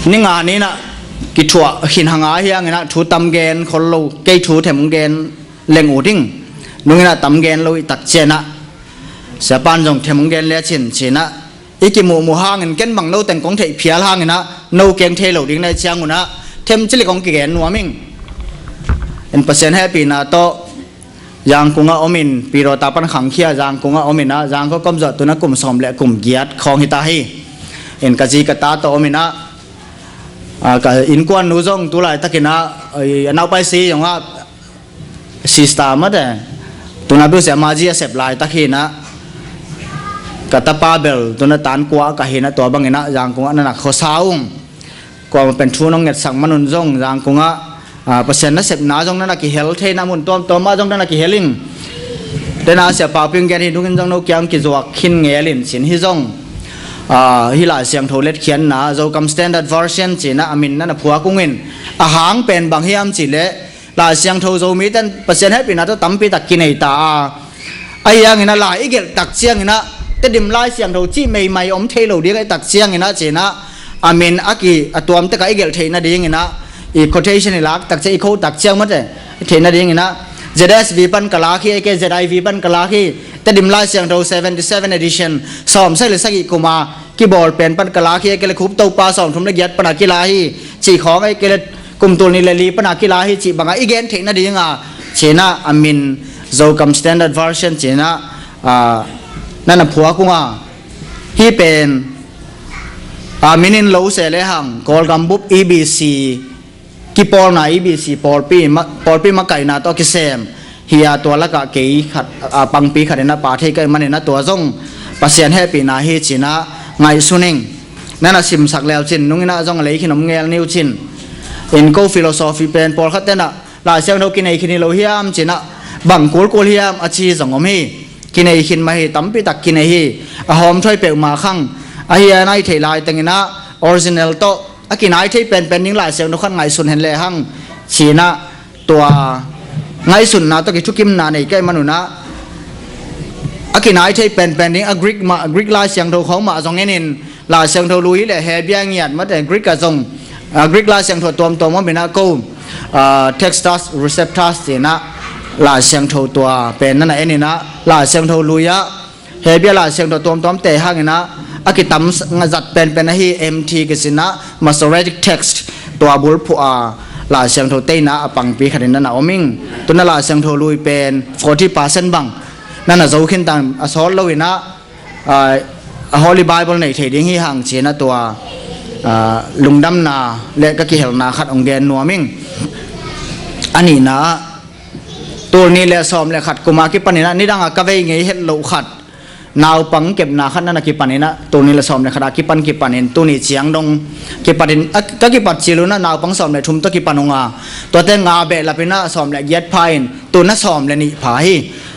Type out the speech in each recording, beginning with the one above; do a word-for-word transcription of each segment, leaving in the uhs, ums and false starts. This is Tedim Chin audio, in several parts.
Ni nga ni-in ah kithuah khin hang a, hi hangin ah thu tam gen khol lo, kei thu them gen leng uh ding. Nungin ah tam gen lo i tak ciangin ah siapa'n zong them gen le cin, ci-in ah i kimuhmuh hangin ken bang no teng kong theih phial hangin ah no keng thei lo ding na hih ciangun ah them cil kong kigen nuam ing. In Pasian hehpihna tawh Yangon ah om in, Pi Rota pan khangkhia Yangon ah om in ah, Yangon ah ka om zawh tu-in ah kum sawm le kum giat khawng hi ta hi. In ka zi ka ta tawh om in ah, a, ka innkuan nu zong tu laitakin ah, a, a naupai si zong ah, sister mate, tu-in ah bel sia ma zi a sep laitak hi-in ah, ka tapa bel tu-in ah tan kua ka hi-in ah, tua bangin ah Yangon ah na na khuasa ung. Kuamah pen thu nong ngetsak man un zong Yangon ah, a, Pasian nasepna zong na na kihel thei-in ah, mun tuamtuam ah zong na na kihel ing. Tua-in ah siapa ping gen hi, nungin zong no kiang kizuak khin ngel in, cin hi zong, a, hih Lai Siangtho letkhiatna Zokam Standard Version ci-in ah a min na na phuak ung in, a hang pen bang hiam cih leh Lai Siangtho Zomite'n Pasian hehpihna tawh tampi tak kinei ta a, ahi hangin ah lai i gelh tak ciangin ah Tedim Lai Siangtho cih meimai om thei lo ding ahih tak ciangin ah, ci-in ah a min a ki, a tuam tek ah i gelh theih nadingin ah, i quotation i lak tak ciang, i quote tak ciang mate, i theih nadingin ah Z S V pan ka lak hi, ahih kei leh Z I V pan ka lak hi. Tedim Lai Siangtho seventy seven edition, sawmsagih le sagih kum a kibawl pen pan ka lak hi, ahih kei leh Khup Topa sawmthum le giat pan a kila hi, cih khawng, ahih kei leh kum tul nih le li pan a kila hi, cih bang a i gen theih nading a, ci-in ah a min Zokam Standard Version ci-in ah, a, na na phuak ung a, hih pen, a, min in lo se le hang, Kawlgam bup E B C kipawlna, E B C pawlpi ma-, pawlpi makaihna tawh kisem hi a, tua lak ah kei khat, a, pangpi khat in ah pha thei ka hih manin ah tua zong Pasian hehpihna hi, ci-in ah ngaihsun ing. Na na simsak le uh cin, nungin ah zong a lei khin om ngel ni uh cin. In ko philosophy pen pawlkhatte'n ah Lai Siangtho kinei khin hi lo hiam, ci-in ah, bang kulkul hiam a ci zong om hi. Kinei khin mah hi, tampi tak kinei hi. A hawmthuai peuhmah khang ahi a, nai theih lai tengin ah original tawh a kinai thei penpen ding Lai Siangtho khat ngaihsun hen le hang, ci-in ah tua ngaihsunna tawh kithukimna nei ka hih man un ah, a kinai thei penpen ding a Greek mah, Greek Lai Siangtho khawng mah zong en in, Lai Siangtho lui hi leh Hebrew ngiat mate, Greek ah zong, a, Greek Lai Siangtho tuamtuam om in ah ko, a, Textus Receptus ci-in ah Lai Siangtho tua pen na na en in ah, Lai Siangtho lui ah, Hebrew Lai Siangtho tuamtuam te hangin ah a kitam s-, nga zat penpen ahi M T kici-in ah Masoretic text tua bulphuh a Lai Siangtho teina a pangpi khat in na na om ing. Tu-in ah Lai Siangtho lui pen forty percent bang na na zo khin ta a, sawt lo in ah, a, a Holy Bible nei thei ding hi hang, ci-in ah tua, a, lungdamna le ka kihelna khat hong gen nuam ing. A nihna ah, tul nih le sawm le khat kum a kipan in ah nidang a ka vei ngei het loh khat, naupang kepna khat na na kipan in ah, tul nih le sawm le khat a kipan kipan in, tuni ciang dong kipat in, a, ka kipat cil un ah naupang sawm le thum tawh kipan ung a, tuate nga behlap in ah sawm le giat pha in, tu-in ah sawm le nih pha hi,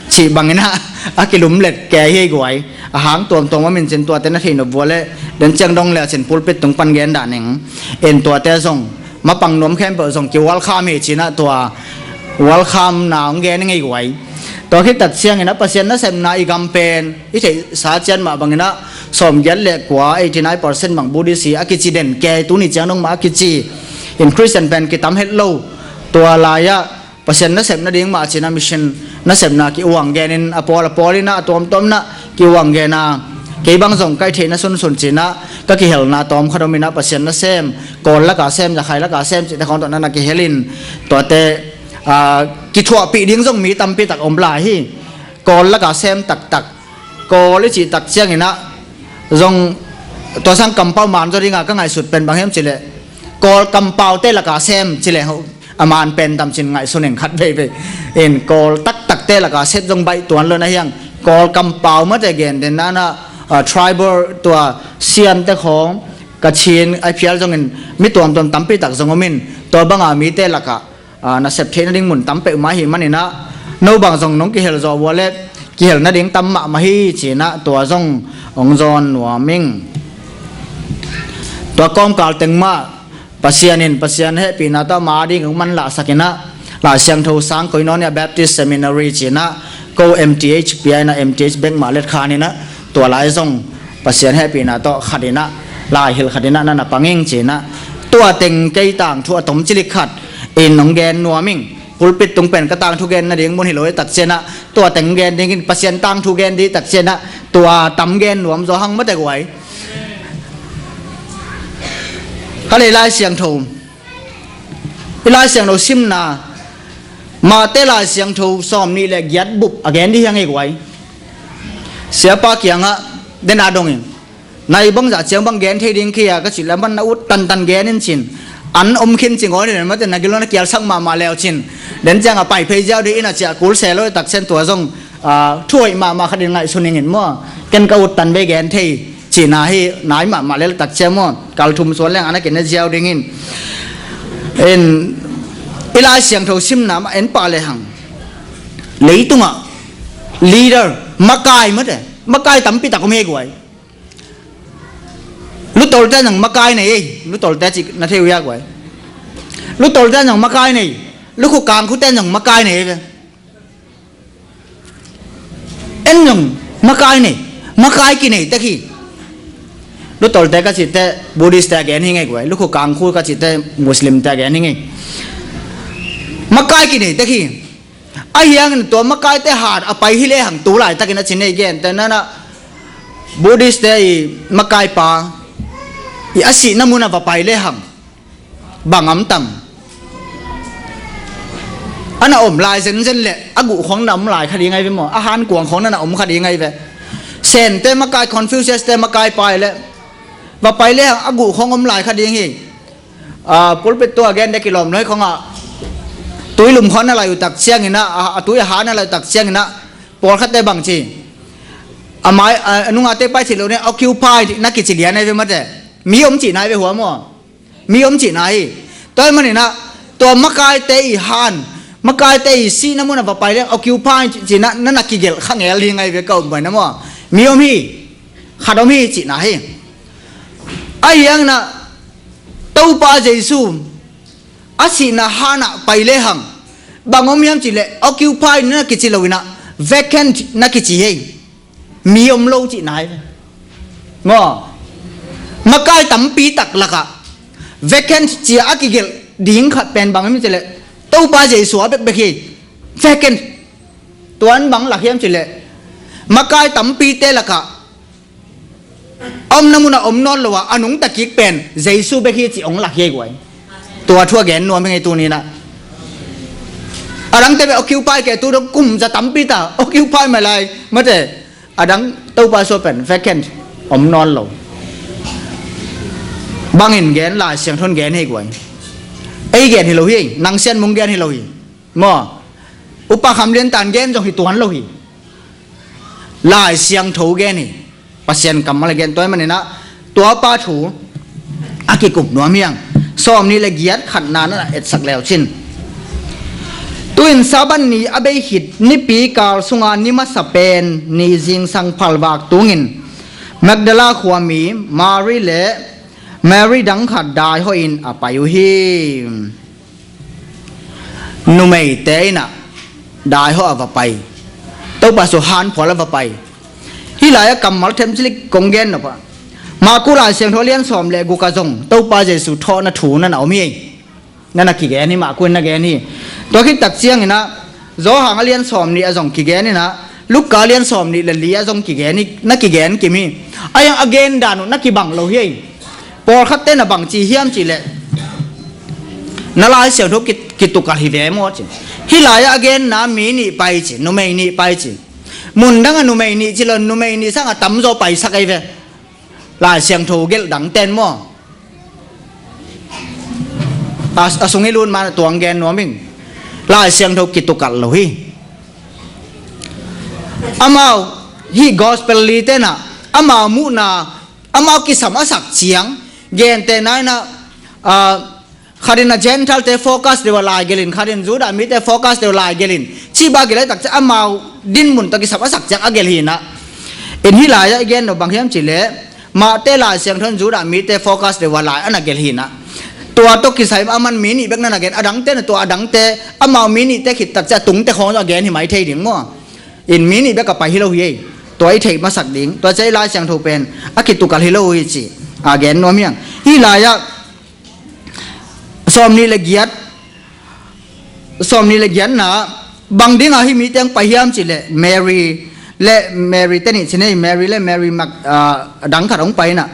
cih bangin ah a kilumlet kei hi guai. A hang tuamtuam om in cin, tuate na thei nop uh leh den ciang dong le cin pulpit tung pan gen dah ning. In tuate zong mapang nuam khempeuh zong ki-welcome hi, ci-in ah tua welcome na hong gen hi ngei guai. Tua khit tak ciangin ah Pasian nasepna i gam pen i theihsa ciat mah bangin ah sawmgiat le kua, eighty nine percent bang Buddhist hi a kici den kei, tuni ciang dong mah a kici. In Christian pen kitam het lo. Tua lai ah Pasian nasep nading mah ci-in ah mission nasepna ki-uang gen in, a pawl a pawl in ah, a tuamtuam in ah ki-uang gen a, kei bang zong ka hih theihna sunsun ci-in ah ka kihelna tawm khat om in ah, Pasian nasem, Kawl lak a sem, Rakhine lak a sem cihte khawng tawh na na kihel in, tuate, a, kithuahpih ding zong mi tampi tak om lai hi. Kawl lak a sem taktak, Kawl i cih tak ciangin ah zong tua sang kampau man zaw ding a ka ngaihsut pen bang hiam cih leh, Kawl kampaute lak a sem cih leh a man pen tam cin, ngaihsun ing khat veivei. In Kawl taktakte lak a sep zong baih tuan lo na hi hang. Kawl kampau mate gen den dan ah, a, tribal tua Siante khawng, Kachin a phial zongin mi tuamtuam tampi tak zong om in, tua bang a mite lak ah, a, na sep theih nading mun tam peuhmah ahih manin ah, no bang zong nong kihel zawh uh leh kihel nading tam mahmah hi, ci-in ah tua zong hong zawn nuam ing. Tua kawmkal teng mah Pasian in, Pasian hehpihna tawh ama ding hong manlahsak in ah, Lai Siangtho sang koih nawn in ah, Baptist Seminary ci-in ah ko M T H pia in ah, M T H bek mah letkhan in ah, tua lai zong Pasian hehpihna tawh khat in ah, lai hilh khat in ah na na pang ing, ci-in ah Tua teng kei tangthu a tom cilik khat in hong gen nuam ing. Pulpit tung pen ka tangthu gen nading mun hi lo hi takcianah, tua teng gen dingin Pasian tangthu gen dih takcianah, tua tam gen nuam zaw hang mate guai. Ka lei Lai Siangtho, i Lai Siangtho simna, Mate Lai Siangtho sawm nih le giat bup a gen dih hiang ei guai. Siapa kiangah dena dongin, nai bangzah ciang bang gen thei ding kia ka cih le, man na ut tantan gen in cin, an om khin cing aw ni le mate na gilo na kialsak mahmah leu cin, den ciang a pai phei ziau dih in a ciah kul se lo takcian tua zong, ah, thu hoih mahmah khat in ngaihsun ingin maw, ken ka ut tan bei gen thei cihna hi, nai mahmah le takcian maw, kal thum suan leng ana kine ziau dingin. In i Lai Siangtho simna mah en pah lehang, leitungah leader, makai mate, makai tampi tak om hi guai. Lutawlte zong makai nei ei, lutawlte cih na thei uh hia guai. Lutawlte zong makai nei, lukhu kangkhute zong makai nei ei ve. En zong makai nei, makai kinei tek hi. Lutawlte ka cihte Buddhist te a gen hi ngei guai, lukhu kangkhu ka cihte Muslim te a gen hi ngei. Makai kinei tek hi. Ahi hangin tua makaite hat a pai hi lehang tu laitakin a ci nei gente nanah Buddhist te i makaipa i a sihna munah va pai lehang bang am tam? A na om lai zenzen le a guh khong na om lai kha ding ai ve maw? A hankuang khong na na om kha ding ai ve. Sente makai, Confucius te makai pai le va pai lehang a guh khong om lai kha ding hi. Ah, pulpit tua gen dek kilawm noi khongah tuilum khong na lai utak ciangin ah, a, a tui a ha na lai utak ciangin ah, pawlkhatte bang ci? A mai, a, a nungate pai thei lo ne, occupy na kici lian ai ve mate. Mi om cihna ai ve hua maw? Mi om cihna hi. Tua hi maninah tua makaite i han, makaite i sihna munah va pai leng occupy cihna na na kigelh kha ngel ding ai ve ka um baina maw? Mi om hi. Khat om hi cihna hi. Ahi hanginah Topa Jesu a sihna hanah pai lehang bang om hiam cihleh occupy na kici loinah vacant na kici hi. Mi om lo cihna hi ve. Maw? Makai tampi tak lakah vacant cia a kigelh ding khat pen bang hiam cihleh Topa Jesu a bekbek hi. Vacant. Tuan bang lak hiam cihleh makai tampite lakah a omna munah om nawn lo a a nungta kik pen Jesu bek hi cih hong lak hi ei guai. Tua thu a gen nuam hi ngei tuninah. A dangte beh occupy keh tu dong kum za tampi ta occupy mai lai mate. A dang Topa sua pen vacant om nawn lo. Bangin gen Lai Siangtho in gen hi guai. Ei gen hi lo hi, nang sian mung gen hi lo hi. Maw? Upa Kham Lian Tan gen zong hi tuan lo hi. Lai Siangtho gen hi. Pasian kammal a gen tua hi maninah tuapa thu a kikup nuam hiang. Sawm nih le giat khatna na etsak leu cin. Tu-in Sabbath ni a bei khit nipi kal sunga ni masa pen ni zingsang phalvak tungin Magdala khuami Mary le Mary dang khat daihawhin a pai uh hi. Numeite inah daihawh a va pai. Topa su hanphual a va pai. Hih lai-ah kammal themcilik kong gen nop ah Marku Lai Siangtho lian sawm le guk ah zong Topa Jesu thawhna thu na na om hi. Na na kigen hi, Marku in na gen hi. Tua khit tak cianginah Johan a lian sawm nih a zong kigen inah Luka lian sawm nih le li a zong kigen hi, na kigen kim hi. A yang a gen dan uh na kibang lo hi. Pawlkhatte na bang ci hiam cihleh na Lai Siangtho ki, kitukal hi ve maw ci. Hih lai-ah a genna mi nih pai ci, numei nih pai ci. Mundang a numei nih ci lo, numei nih sang a tamzaw paisak ei ve. Lai Siangtho gelh dang ten maw? A, a sung i lut man a tuang gen nuam ing. Lai Siangtho kitukal lo hi. Amau hih gospel li tenah amau muhna amau kisam a sak ciang, gente nainah, ah, khatin a Gentile te focus deuh a lai gelhin, khatin Judah mite focus deuh a lai gelhin. Cih bang a gelh a takciang amau dinmun tawh kisam a sak ciang a gelh hinah. In hih lai-ah i gen lo bang hiam cihleh Mate Lai Siangtho in Judah mite focus deuh a lai a na gelh hinah. Tua tawh kisai a man mi nih bek na na gen, a dangte na tua a dangte, amau mi nihte khit takciang tungte khawng a gen hi mai thei ding maw? In mi nih bek a pai hi lo hi ei. Tua i theih masak ding, tua ciah i Lai Siangtho pen a kitukal hi lo hi ci a gen nuam hiang. Hih lai-ah Sawm nih le giat, sawm nih le giatna, bang dingah hih mite hong pai hiam cih leh Mary le Mary te nih ci nei, Mary le Mary Mag-, ah, dang khat hong pai inah.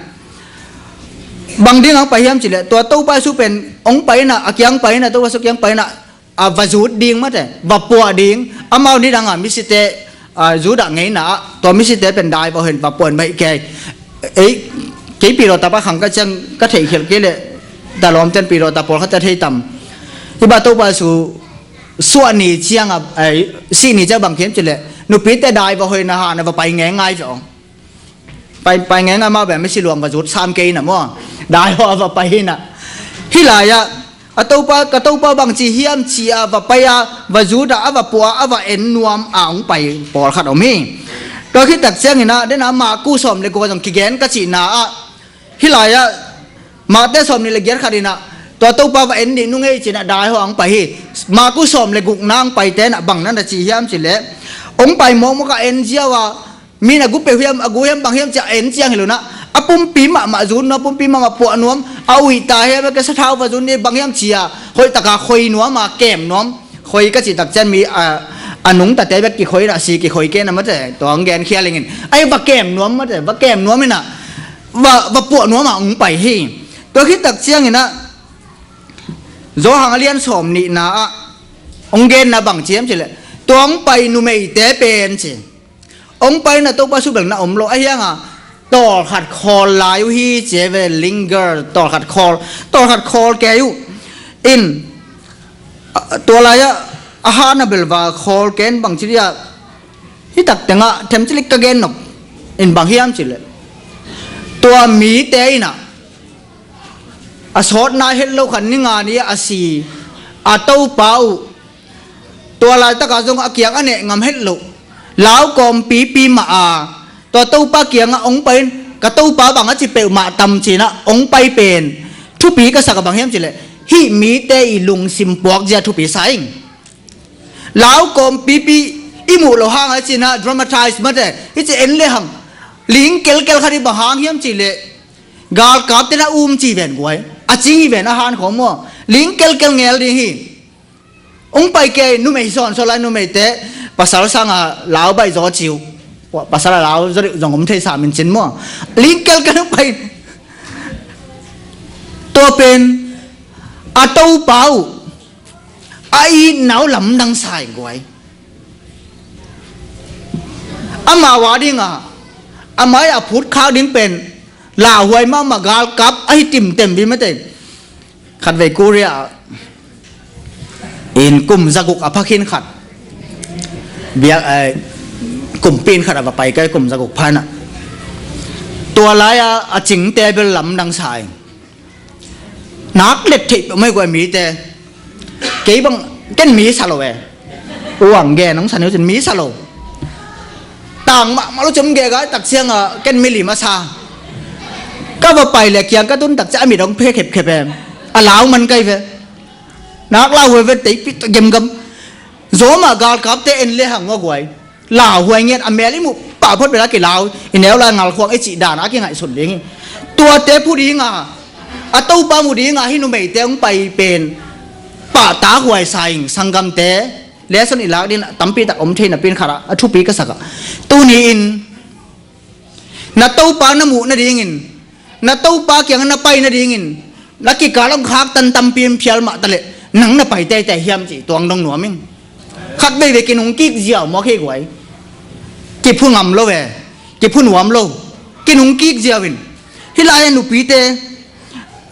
Bang dingah hong pai hiam cih leh tua Topa Jesu pen hong pai inah, a kiang pai inah, Topa Jesu kiang pai inah, a va zut ding mate, va puah ding, amau nidangah misite, ah, Judah ngeina ah, tua misite pen dai va hoin va puan baih kei. Ei, kei Pidawtapa khang ka ciang ka theihkhialh kei leh, ta lawmten Pidawta pawlkhatte thei tam. Hih bang Topa Jesu suah ni ciangah, ei, sih ni ciang bang hiam cih leh, nupite dai va hoina hana va pai ngeingai ve aw. Pai, pai ngeingai mah bia misi luang va zut sam kei inah maw. Dai hawh a va pai inah. Hih lai-ah, a Topa, ka Topa bangci hiam ci-a va pai a, va zut a, a va puah a, a va en nuam a hong pai pawlkhat om hi. Tua khit tak ciangin ah, den a Marku sawm le guk ah zong kigen ka cihna ah, hih lai-ah, Mate sawm nih le giat khat inah, tua Topa va en dih nung ei ci inah dai hawh a hong pai hi. Marku sawm le gukna hong paite inah bang na na ci hiam cih leh, hong pai mawkmawk a en ziau a, mi na gu peuh hiam, a gu hiam bang hiam ci a en ciang hi lo inah, a pumpi mahmah zut nuam, a pumpi mahmah puah nuam, a uih ta hiam, a ka sathau va zut ni bang hiam ci a, hoih taka khoi nuam a, kem nuam. Khoi ka cih tak ciang mi a, a nungtate bek kikhoi inah, si kikhoi kei inah mate, tua hong gen khial ing in. Ai, va kem nuam mate, va kem nuam inah, va, va puah nuam a hong pai hi. Tua khit tak ciang inah, Johan a lian sawm nihna ah hong genna bang ci hiam cih leh, tua hong pai numeite pen ci. Hong pai inah Topa Jesu bel na om lo, a hiang a, tawlkhat khawl lai uh hi ci ve, linger, tawlkhat khawl, tawlkhat khawl kei uh. In, a, tua lai-ah, a hana bel va khawl kei in bang ci dih a, hih tak tengah themcilik ka gen nop in bang hiam cih leh, tua mite inah, a sawtna het lo khat ni nga ni a si, a Topa uh, tua laitakah zong a kiang a neh ngam het loh, lau kawmpipi mah a, tua Topa kiangah hong pai in, ka Topa bang a ci peuhmah tam ci inah hong pai pen, thupi ka sak a bang hiam cih leh, hih mite i lungsim puak zia thupi sa ing. Lau kawmpipi i muh loh hang a ci inah dramatize mate, hih ci en le hang, ling kelkel khat hi bang hang hiam cih leh, galkapte na um ci ven guai, a cing hi ven a han khawng maw, ling kelkel ngel ding hi. Hong pai kei, numei sawnsawn lai, numeite pasal sangah lau baih zaw ci uh. Pasal a lau zaw deuh zong om thei sam in cin maw. Ling kelkel hong pai. Tua pen a Topa uh a itna uh lamdang sa ing guai. Amau a dingah, a mai a phut khak ding pen lauhuai mahmah, galkap ahi timtem vi mate. Khatvei Korea ah, in kum zaguk a pha khin khat, biak, eh, kumpi in khat a va pai kei, kum zaguk pha inah, tua lai-a a cingte bel lamdang sa ing. Nak let theih peuh mai guai mite. Kei bang, ken mi sa lo e. Uang gen hong sa ni uh cin mi sa lo. Tang mahmah lo cin hong gen gai tak ciangah ken milim a sa. Ka va pai le kiang ka tun tak ciang a mit hong phe khepkhep e. A lau man kai ve. Nak lau huai ve, teipit gemgam. Zomah galkapte en le hang ua guai. Lauhuai ngiat, a mel i muh pah phot bel a kilau, i neu lai ngalkhuang i cih dan a kingaihsun ding hi. Tuate phu ding a, a Topa mu ding a hih numeite hong pai pen pahtakhuai sa ing, sanggamte. Lesson i lak ding tampi tak om thei napi in khat ah a thupi ka sak ah, tuni in na Topa na muh nadingin, na Topa kiangah na pai nadingin, na kikal ah khaktan tampi om phial mah ta leh, nang na pai teitei hiam cih tuang dong nuam ing. Khat veivei kinungkik ziau mawk hi guai. Kiphu ngam lo ve, kiphu nuam lo, kinungkik ziau in. Hih lai-ah nupite,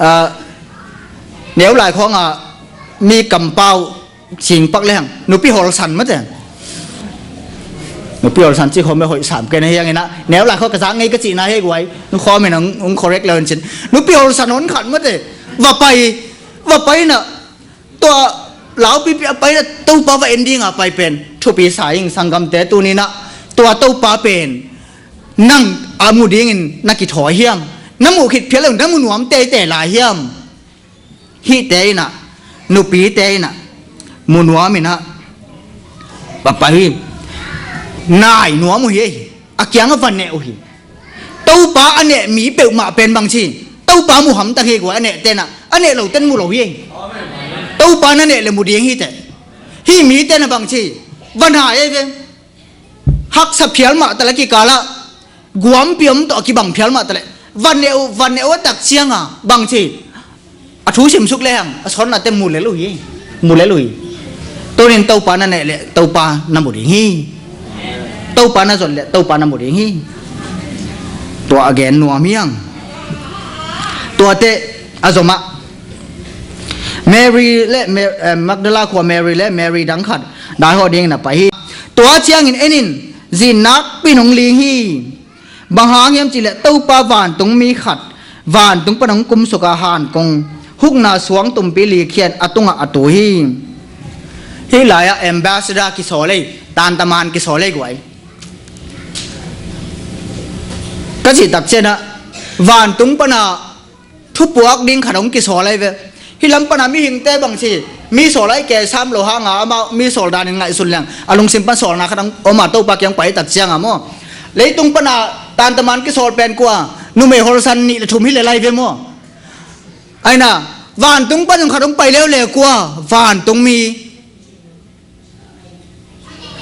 ah, neu lai khawngah mi kampau, singpak le hang, nupi holsan mate. Nupi holsan cih khawm e, hoih sam kei na hiang inah, neu lai khaw ka zak ngei ka cihna hi guai. Nu khawm in hong, hong correct le hon cin. Nupi holsan hon khat mate. Va pai, va pai inah, tua laupipi a pai inah Topa va en ding a pai pen thupi sa ing, sanggamte, tuni inah tua Topa pen nang a mu dingin na kithawi hiam? Na muh khit phial lo, na mu nuam teitei lai hiam? Hihte inah, nupite inah, mu nuam inah, va pai hi. Nai nuam uh hi, a kiangah va neh uh hi. Topa a neh mi peuhmah pen bang ci, Topa mu hamtang hi guai, a nehte inah, a neh lo ten mu lo hi. Topa na neh le mu ding hi teh. Hih mite na bang ci, van hai ei ve. Haksa phial mah ta le kikalah guampi om tawh a kibang phial mah ta le van neh uh, van neh uh a tak cianga bang ci, a thu simsuk lehang a sawnnate mu lel uh hi. Mu lel uh hi. Tunin Topa na neh le Topa na mu ding hi. Topa na zon le Topa na mu ding hi. Tua a gen nuam hiang. Tuate a zomah Mary le Ma-, eh, Magdala khua Mary le Mary dang khat daihawh dingin a pai hi. Tua ciangin enin zi nakpi nong ling hi. Bang hang hiam cihleh Topa vantungmi khat vantung pan hong kumsuk a, hankong hukna suangtumpi likhian a tungah a tu hi. Hih lai-ah ambassador kisawl ei, tantaman kisawl ei guai. Ka cih tak cianah vantung pana thupuak ding khat hong kisawl ahi ve. Hih lam pana mihingte bang ci, mi sawl ahi kei sam lo hanga amah mi sawl danin ngaihsun leng a lungsim pan sawlna khat hong om a, Topa kiang pai tak cianga maw, leitung pana tantaman kisawl pen kua? Numei holsan nih le thum hi le lai ve maw. Aina, vantung pan hong khat hong pai leuleu kua? Vantungmi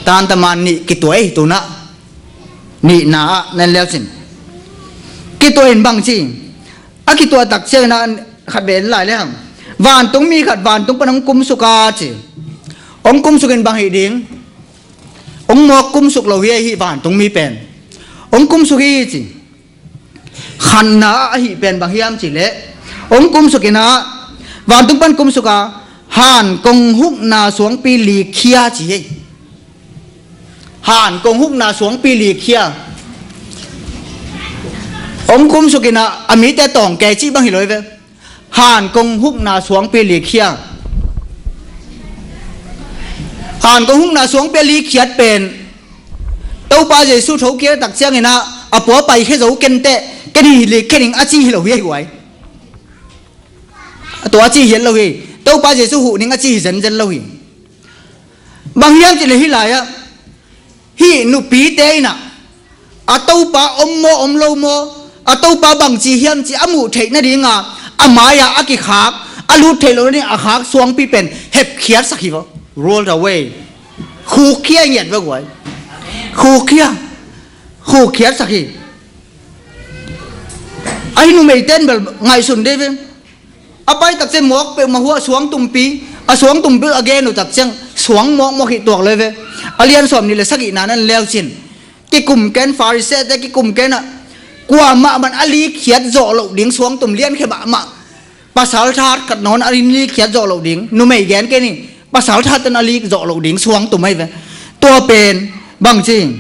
tantaman nih kituah ei. Tunah nihna ah nen leucin kituah in bang ci, a kituah tak cianginah khat ve en lai lehang, vantungmi khat vantung pan hong kumsuk a ci. Hong kumsuk in bang hih ding? Hong mawk kumsuk lo hi ei, hih vantungmi pen hong kumsuk hi ci. Khanna ah ahih pen bang hiam cihleh, hong kumsuk inah, vantung pan kumsuk a, hankong hukna suangpi likkhia ci hi. Hankong hukna suangpi likkhia. Hong kumsuk inah a mite tawng kei cih bang hi lo hi ve. Hankong hukna suangpi likkhia. Hankong hukna suangpi a likkhiat pen Topa Jesu thokik tak cianginah a pua paikhia zo kenteh, ken hi likkhe ning a ci hi lo hi ahi guai. Tua a ci hi lo hi. Topa Jesu huh ning a ci hi zenzen lo hi. Bang hiam cihleh hih lai-ah hih nupite inah a Topa om maw om lo maw, a Topa bangci hiam ci a muh theih nadinga a mai-ah a kikhak, a lut theih loh nading a khak suangpi pen hepkhiatsak hi vaw. Rolled away. Khukkhia ngiat va guai. Khukkhia. Khukhiatsak hi. Ahi numeite in bel ngaihsun dei ve. A pai tak ciang mawk peuhmah hua suangtumpi, a suangtumpi a gen uh tak ciang suang mawkmawk hi tuak lo hi ve. A lian sawm nih le sagihna nan leucin kikum ken, Pharisee-te kikum kenah kuamah man a likkhiat zawh loh ding suangtum liankhia mahmah. Pasal that khat nawn a likkhiat zawh loh ding, numei gen kei ni, pasal that tan a lik zawh loh ding suangtum ahi ve. Tua pen bangci,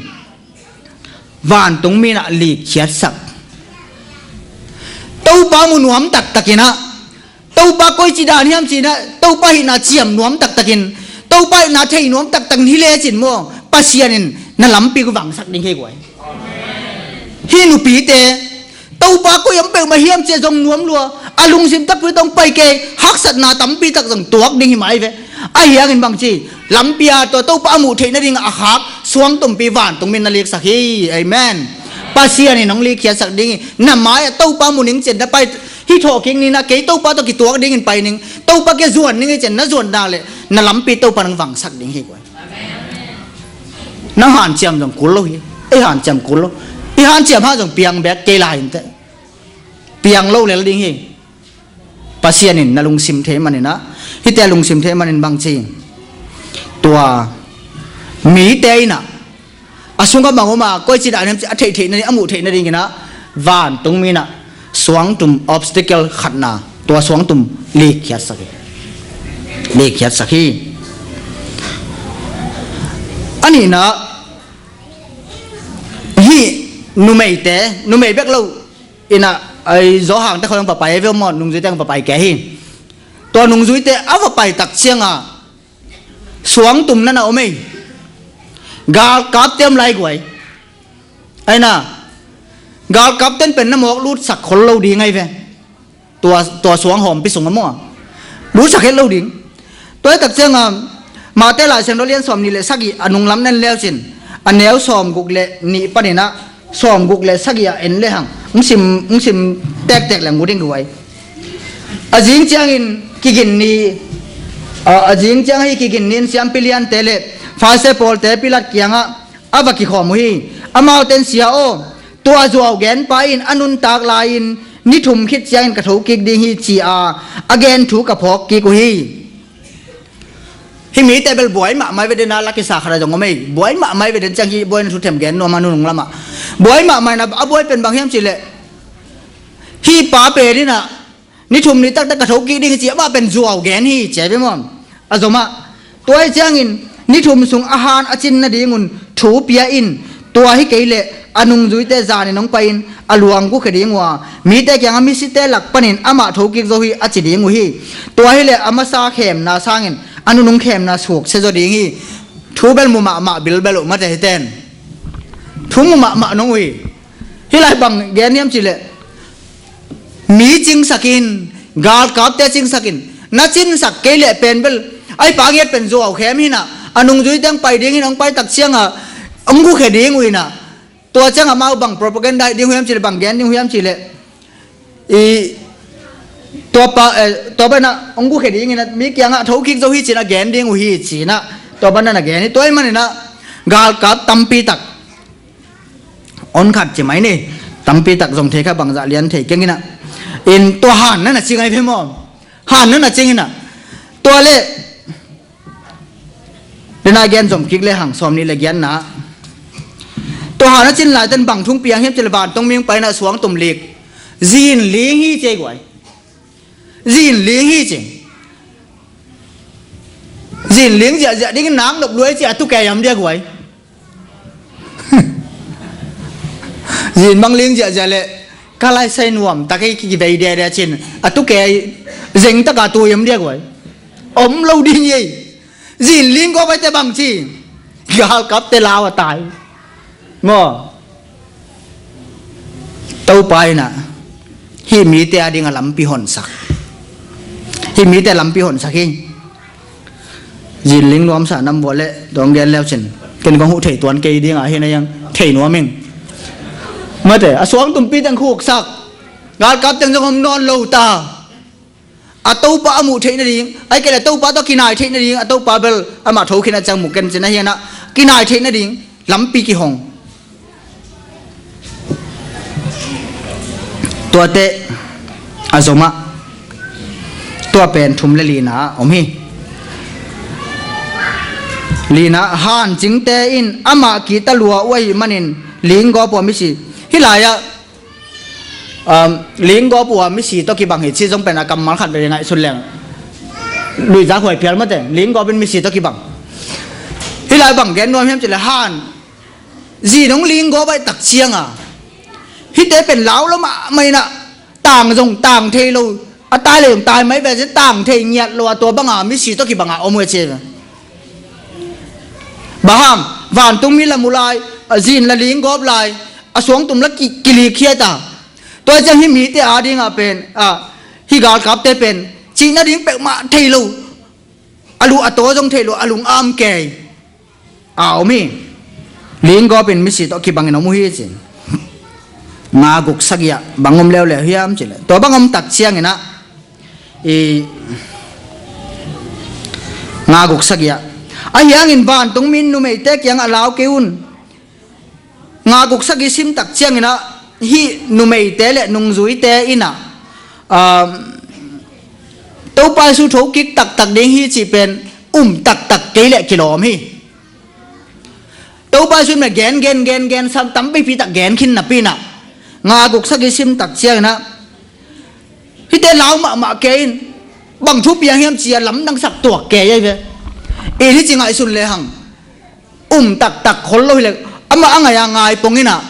vantungmi inah likkhiatsak. Topa mu nuam taktakinah, Topa koici dan hiam cinah, Topa hihna ciam nuam taktakin, Topa hihna thei nuam taktakin hi lecin maw, Pasian in na lampi uh vangsak ding hi guai. Hih nupite Topa koi om peuhmah hiam cia zong nuam lua, a lungsim takpi tawh hong pai kei, haksatna tampi tak zong tuak ding hi mai ve. Ahi hangin bangci, lampi-a tua Topa a muh theih nading a khak suangtumpi vantungmi in na liksak hi. Amen. Pasian in hong likkhiatsak ding hi. Na mai-ah Topa mu ning cian na pai hi thawhkik ni, na kei Topa tawh kituak dingin pai ning, Topa kia zuan ning hi cian na zuan dang le na lampi Topa nang vangsak ding hi guai. Nang hanciam zong kul lo hi. Ei hanciam kul lo. I hanciam hang zong piang bek kei lai inteh. Piang lo lel ding hi. Pasian in na lungsim thei maninah, hihte a lungsim thei manin bangci, tua mite inah a sungah mangoma koici dan hiam ci a theih theih nading, a muh theih nadinginah vantungmi inah suangtum obstacle khatna, tua suangtum likkhiatsak hi. Likkhiatsak hi. A nihna, hih numeite, numei bek lo inah, ai, zawhangte khawng va pai ve maw, nungzuite va pai kei hi. Tua nungzuite a va pai tak cianga suangtum nana om ei. Galkapte om lai guai. Aina, galkapten pen na mawk lutsak khol lo ding ahi ve. Tua, tua suang hawmpi sungah maw, lutsak het lo ding. Tua hi tak cianga Mate Lai Siangtho lian sawm nih le sagih a nunglam nan leucin, a neu sawm guk le nih paninah sawm guk le sagih ah en lehang, hong sim, hong sim tektek leng mu ding guai. A zing ciangin kigin ni, a, a zing ciang hi kigin ni in siampi liante le Pharisee pawlte Pilat kiangah a va kikhawm uh hi. Amaute in, "Sia aw, tua zuau genpa in a nuntak lai-in ni thum khit ciangin ka thokik ding hi," ci-a a gen thu ka phawk kik uh hi. Hih mite bel buai mahmah ve den a, la kisa khat a zong om ei. Buai mahmah ve den ciang hih buaina thu them gen nuam a, nunung lamah buai mahmah in a, a buai pen bang hiam cihleh, hih pa pen in a, "Ni thum ni taktak ka thokik ding hi," ci, amah pen zuau gen hi ci a ve maw. A zomah, tua hi ciangin ni thum sung a han a cin nadingun thu pia in, tua hi kei leh a nungzuite zanin hong pai-in a luang gukhia ding uh a, mite kiangah, "Misite lak panin amah thokik zo hi," a ci ding uh hi. Tua hileh a masa khemna sangin a nunung khemna suksia zaw ding hi. Thu bel mu mahmah bilbel uh mate hiten. Thu mu mahmah nong uh hi. Hih lai bang gen hiam cihleh, mi cingsak in, galkapte cingsak in, na cinsak kei leh pen bel, a hih pa ngiat pen zuau khem hi in a, a nungzuite hong pai ding in, hong pai tak ciangah hong gukhia ding uh hi in a. Tua ciangah amau bang propaganda ding uh hiam cihleh, bang gen ding uh hiam cihleh, i, tua pa, eh, tua banah hong gukhia ding in a, mi kiangah, "Thokik zo hi," ci-in a gen ding uh hi ci-in a, tua banah na gen hi. Tua ahih manin a, galkap tampi tak, on khat ci mai ni, tampi tak zong thei kha, bangzah lian thei keng in a, in tua han na na ci ngai ve maw. Han na na ci in a, tua leh, den a gen zom kik le hang, sawm nih le giatna. Tua han a cin laiten bang thu hong piang hiam cihleh, vantungmi hong pai in a, suangtum lik, "Zin ling hi," ci ei guai. "Zin ling hi," ci. "Zin ling ziahziah dingin nak nop lua hi," ci a, tu kei hiam dia guai. Zin bang ling ziahziah leh, ka lai sai nuam tak ei, kivei dede cin, a tu kei zeng taka tu hiam dia guai. Om lo ding hi ei. Zin ling gawp aite bang ci, galkapte lau a tai maw. Topa in a, hih mite a ding a lampi honsak. Hih mite lampi honsak hi. Zin ling nuamsa nam vua le dong gen leu cin, ken kong huh thei tuan kei ding a hi na, hiang thei nuam ing. Mate, a suangtumpi teng khuksak, galkap teng zong om nawn lo ta. A Topa a muh theih nading, ahih kei leh Topa tawh kinai theih nading, a Topa bel amah thokhin a ciang mu ken cin ahi a, kinai theih nading lampi kihong. Tuate a zomah, tua pen thum le lina ah om hi. Lina, hancingte in amah kihta lua uh ahih manin linggawp uh a misi. Hih lai-ah, um, linggawp uh a misi tawh kibang hi ci zong pen a kammal khat vei ngaihsun leng, luihzak huai phial mate, linggawp in misi tawh kibang. Hih lai bang gen nuam hiam cih leh, han zin hong linggawp ahih tak cianga, hihte pen lau lo mahmah in ah, tang zong tang thei lo, a tai le zong tai mai ve, tang thei ngiat lo a, tua banga misi tawh kibanga om uh a ci. Bang hang, vantungmi la mu lai, a zin la linggawp lai, a suangtum la ki, kilik khiat a. Tua ciang hih mite adingah pen, a, hih galkapte pen cih nading peuhmah thei lo, a lu a taw zong thei lo, a lung a am kei a om hi. Linggawp in misi tawh kibangin om uh hi ci. Nga guk sagih ah bang om leuleu hiam cih leh, tua bang om tak ciangin ah, i, nga guk sagih ah, ahi hangin vantungmi in numeite kiangah lau kei un. Nga guk sagih sim tak ciangin ah, hih numeite le nungzuite in ah, um, Topa Jesu thokik taktak ding hi cih pen um taktak kei leh kilawm hi. Topa Jesu in gen, gen, gen, gen, sam tampipi tak gen khin napi in ah, nga guk sagih sim tak ciangin ah, hihte lau mahmah kei in, bang thu piang hiam ci-a lamdang sak tuak kei ahi ve. In hih ci ngaihsun lehang, um taktak khol lo hileh, amah a ngai a ngai pong in ah,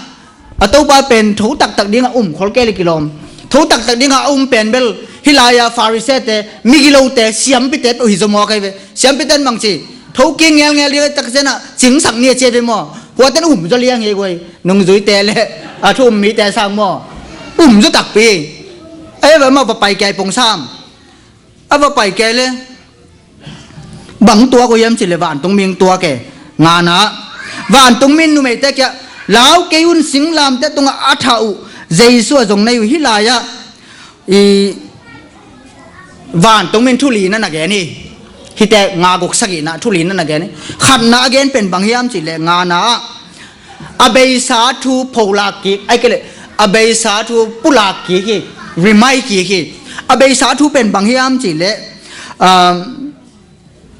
a Topa pen tho taktak dingah um khol kei leh kilawm. Tho taktak dingah a um pen bel hih lai-a Pharisee-te, migilote, siampite peuh hi zaw mawk ahi ve. Siampite in bang ci, thokik ngelngel ding ahih tak ciangin ah cingsak ni a ci ahi ve maw. Huate in um zaw liang hi guai. Nungzuite le a thu um mite sang maw, um zaw takpi. Ahi ve, amah va pai kei pong sam. A va pai kei leh bang tuak uh hiam cih leh, vantungmi in tuak e. Ngana, vantungmi in numeite kiangah, lau kei un, singlamteh tungah a thah uh Jesu a zong nei uh, hih lai-ah, i, Vantungmi in thu li na na gen hi. Hihte nga guk sagihna thu li na na gen hi. Khatna a gen pen bang hiam cihleh ngana ah a beisa thu pholak kik, ahih kei leh a beisa thu pulak kik hi, remind kik hi. A beisa thu pen bang hiam cihleh, um,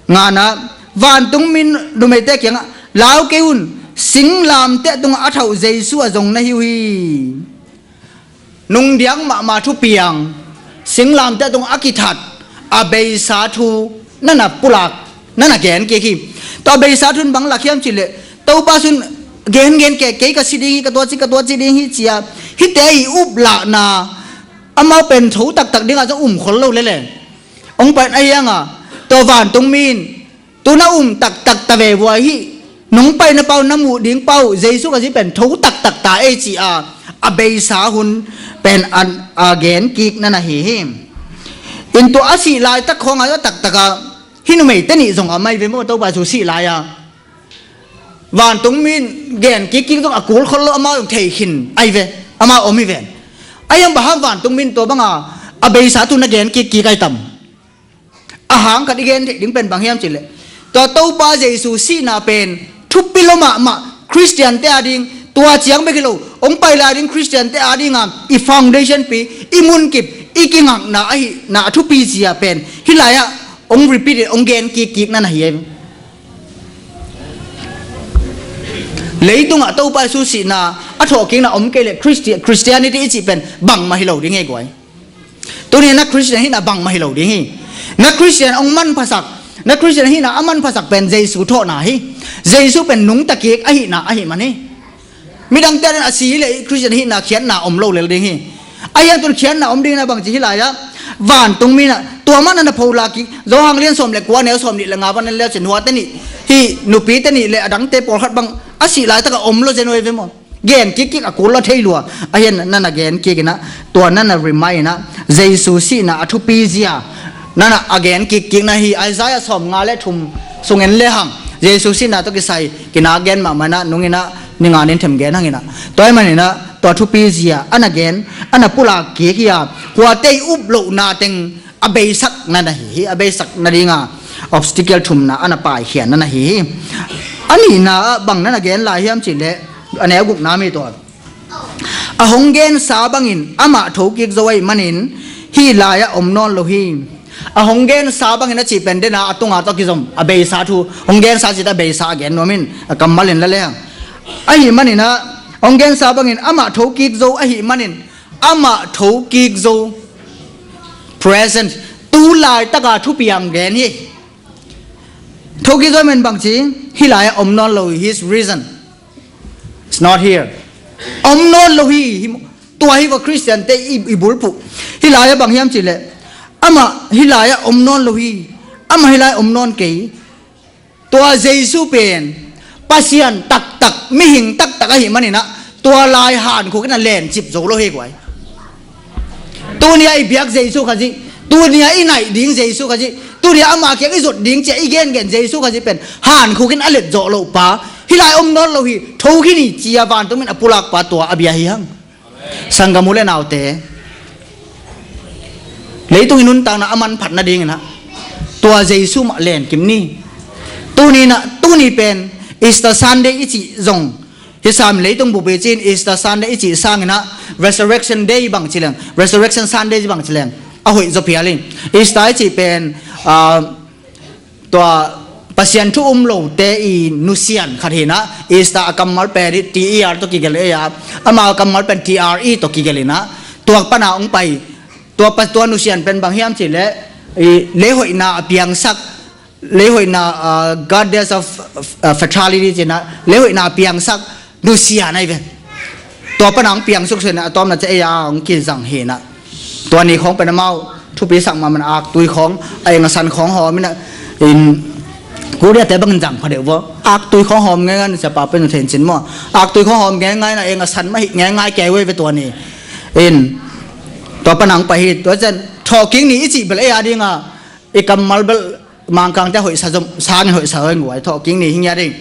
ngana, vantungmi in numeite kiangah, lau kei un, singlamteh tungah a thauh Jesu a zong na hi uh hi. Nungdiak mahmah thupiang, singlamteh tungah a kithat a beisa thu na na pulak, na na gen kik hi. Tua a beisa thu in bang lak hiam cihleh, Topa Jesu in gen gen kei, kei ka si ding hi, ka tua ci, ka tua ci ding hi ci a, hihte i uplahna amau pen tho taktak dingah zong um khol lo lel e. Hong pai in a hiangah tua vantungmi in tu na um taktak ta ve vua hi, nong paina pau, na muh ding pau, Jesu Khazih pen tho taktak ta ei ci a, a beisa hun pen a gen kik na na hi hi. In tua a sih laitak khawngah a taktak a, hih numeite nih zong a mai ve maw, Topa Jesu sih lai-a vantungmi in gen kik kik zong a kul khol lo, amau zong thei khin ai ve, amau om hi ven. A hiang bang hang vantungmi in tua banga a beisa thu na gen kik kik ai tam? A hang khat i gen theih ding pen bang hiam cihleh, tua Topa Jesu sihna pen thupi lo mahmah, Khristiante a ding, tua ciang bek hi lo, hong pai lai ding Khristiante a dinga i foundation pi, i munkip, i kingakna ahihna a thupi zia pen hih lai-ah hong repeat in hong gen kik kik na na hi e. Leitungah Topa Jesu sihna a thawhkikna om kei leh Christi-, Christianity i cih pen bangmah hi lo ding hi guai. Tuni na Khristian hihna bangmah hi lo ding hi. Na Khristian hong manphasak, na Khristian hihna a manphasak pen Jesu thawhna hi. Jesu pen nungta kik ahihna ahih man hi. Midangte a ding a si hileh Khristian hihna khiatna om lo lel ding hi. A hiang tun khiatna om ding na bangci hih lai-ah vantungmi in tua mah na na pholak kik, Johan lian sawm le kua neu sawm nih le nga pan en le cin, huate nih, hih nupite nih le a dangte pawlkhat bang a sih laitakah om lo zen uh ei ve maw? Gen kik kik a kul lo thei lua. A hiang na na gen kik in a, tua na na remind in a, Jesu sihna a thupi zia na na a gen kik kik na hi. Isaiah sawm nga le thum sung en le hang, Jesu sihna tawh kisai kinak gen mahmah in a, nung in a, ni nga nin them gen hang in a, tua ahih man in a, tua thupi zia a na gen, a na pulak kik hi a, kuate i up lohna teng a beisak na na hi hi. A beisak nadinga obstacle thumna a na paikhia na na hi hi. A nihna ah bang na na gen lai hiam cihleh, a neu gukna mi tua, a hong gensa bangin amah thokik zo ahih manin hih lai-ah om nawn lo hi. A hong gensa bangin a cih pen dena a tunga tawh kizom a beisa thu, hong gensa cih teh a beisa a gen nuam in, a kammal in la leng. Ahih manin a, hong gensa bangin amah thokik zo ahih manin, amah thokik zo, present, tu laitaka thupiang gen hi. Thokik zo ahih manin bangci, hih lai-ah om nawn lo hi, his reason. It's not here. Om nawn lo hi, hi, tua hi va Khristiante i, i bulphuh. Hih lai-ah bang hiam cihleh, amah hih lai-ah om nawn lo hi. Amah hih lai-ah om nawn kei. Tua Jesu pen Pasian taktak, mihing taktak ahih manin a, tua lai hankhuk in a lencip zo lo hi guai. Tuni-a i biak Jesu Khazih, tuni-a i naih ding Jesu Khazih, tuni-a ama kiang i zot ding ci-a i gengen Jesu Khazih pen hankhuk in a let zawh loh pa, hih lai om nawn lo hi, tho khin hi ci-a vantungmi in a pulak pa tua a bia hi hang. Sanggam u le naute, leitung i nuntakna a manphat nadingin a, tua Jesu mah lenkim ni. Tuni in a, tuni pen Easter Sunday i cih zong hi sam, leitung bup i cih in Easter Sunday i cih sangin a, Resurrection Day bang ci leng, Resurrection Sunday bang ci leng a hoih zaw phial hi. Easter i cih pen, ah, tua Pasian thu um lote i nusian khat hi in a, Easter a kammal pen i T E R tawh kigelh ei a, amau a kammal pen T R E tawh kigelh in a, tua pana hong pai. Tua pa, tua nusian pen bang hiam cihleh, i leihoihna a piangsak, leihoihna, ah, goddess of, ah, fertility ci in a, leihoihna a piangsak nusian ahi ve. Tua pana hong piang suksuak in a, a tawpna ci ei a hong kizang hi in a. Tua ni khawng pen amau thupisak mahmah in a, aktui khawng, a eng a san khawng hawm in a, in Korea-te bangin zang pha deuh vaw. Aktui khawng hawm ngeingai in a, siapa pen thei in cin maw. Aktui khawng hawm ngeingai in a, eng a san mah hih ngeingai kei uh ei ve tua ni. In tua pana hong pai hi, tua ciang thawhkik ni i cih bel ei a dinga, i kammal bel Mangkangte hoihsa zom sangin hoihsa hoih nguai, thawhkik ni hi ngiat ding.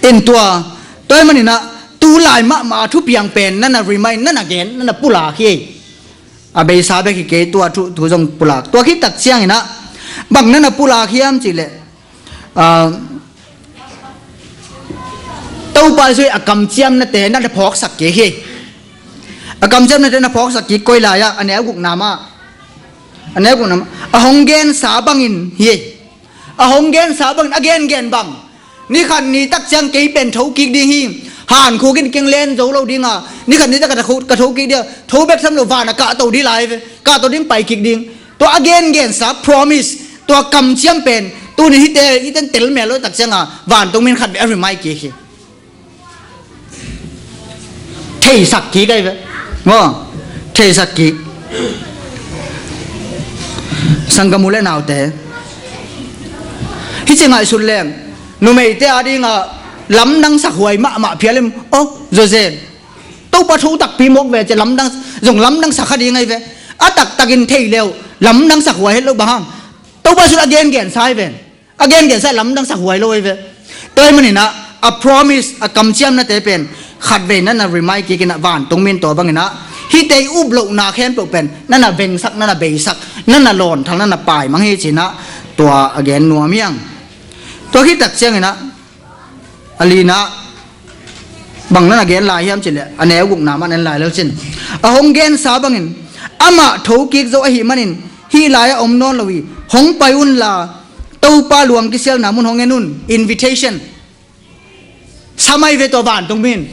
In tua, tua ahih manin a, tu lai mahmah a thupiang pen na na remind, na na gen, na na pulak hi. A beisa bek hi kei, tua thu, thu zong pulak. Tua khit tak ciangin ah bang na na pulak hiam cih leh, ah, Topa Jesu a kamciamnate na na phawksak kik hi. A kamciamnate na phawksak kik koi lai-ah, a neu gukna mah. A neu gukna mah. A hong gensa bangin hi. A hong gensa bangin, a gengen bang. Ni khat ni tak ciang kei pen tho kik ding hi. Hankhuk in keng len zo lo ding a. Ni khat ni tak ka tho, ka tho kik ding a. Tho bek tham lo, van a kahto ding lai ve. Kahto ding, pai kik ding. Tua a gengensa promise, tua kamciam pen tuni hite, hiten tel mel lo tak ciang a, vantung mi in khat ve a remind kik hi. Theisak kik ai ve. Maw? Theisak kik. Sanggam u le naute, hih ci ngaihsut leng, numeite a ding a lamdang sakhuai mahmah phial in, aw, zawzen. Topa tho takpi mawk ve ci lamdang, zong lamdang sak kha ding ai ve. A taktakin thei le uh lamdang sakhuai het lo, bang hang? Topa Jesu a gengensa ai ven. A gengensa lamdang sakhuai lo ai ve. Tua ahih manin ah, a promise, a kamciamnate pen khatvei na na remind kik in ah, vantung mi in tua bangin ah, hihte i up lohna khempeuh pen na na vengsak, na na beisak, na na lawnthal, na na paimang hi ci-in ah, tua a gen nuam hi hang. Tua khit tak ciangin ah, a lina, bang na na gen lai hiam cih leh, a neu gukna mah na en lai le uh cin. A hong gensa bangin, amah tho kik zo ahih manin, hih lai-ah om nawn lo hi, hong pai unla, Topa luang kisialna mun hong en un, invitation. Sa mai ve tua vantung mi in.